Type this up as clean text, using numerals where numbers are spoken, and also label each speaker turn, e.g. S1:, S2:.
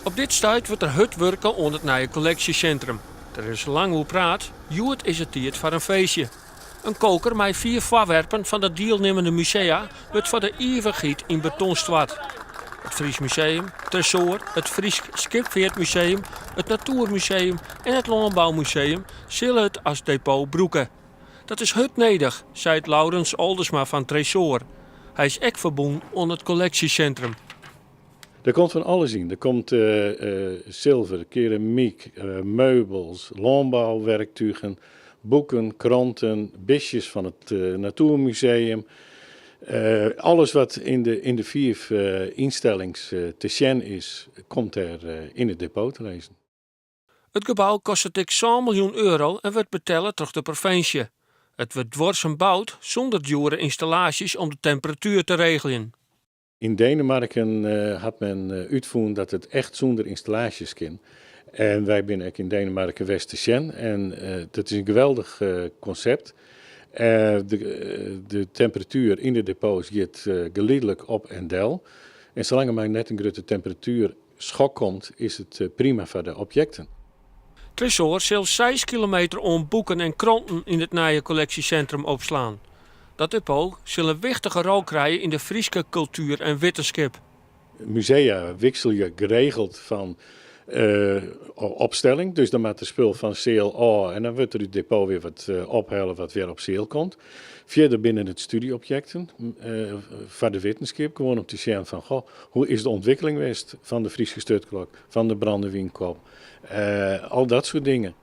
S1: Op dit stuit wurdt der hurd wurke oan it nije kolleksjesintrum. Der is lang oer praat, hjoed is it tiid foar in feestje. In koker mei fiif foarwerpen fan de dielnimmende musea wurdt foar de ivichheid yn beton stoart. It Fries Museum, Tresoar, it Frysk Skipfeartmuseum, it Natoermuseum en it Lânboumuseum sille it as depot brûke. Dat is hurd nedich, seit Laurens Oldersma fan Tresoar. Hy is ek ferbûn oan it kolleksjesintrum.
S2: Der komt fan alles yn. Der komt silver, keramyk, meubels, lânbouwerktugen, boeken, kranten, bistjes fan it Natoermuseum. Alles wat yn de fiif ynstellings te sjen is, komt dêr yn it depot te lizzen.
S1: It gebou kostet dik sân miljoen euro en wurdt betelle troch de provinsje. It wurdt duorsum boud sûnder djoere ynstallaasjes om de temperatuer te regeljen.
S2: Yn Denemarken hat men útfûn dat it echt sûnder ynstallaasjes kin. En wy binne ek yn Denemarken west te sjen en dat is in geweldich konsept. De temperatuer yn de depots giet geliedlik op en del. En salang der mar net in grutte temperatuerskok komt, is it prima foar de objekten.
S1: Tresoar sil seis kilometer oan boeken en kranten yn it nije kolleksjesintrum opslaan. Dat depot sil in wichtige rol krije yn de Fryske kultuer en wittenskip.
S2: Musea wikselje geregeld fan opstelling, dus dan moat der spul fan seal ôf en dan wurdt der út it depot wer wat ophelle wat wer op seal komt. Fierder binne it studyobjekten foar de wittenskip, gewoan om te sjen fan goh, hoe is de ûntwikkeling west fan de Fryske sturtklok, fan de brandewynkom, al dat soart dingen.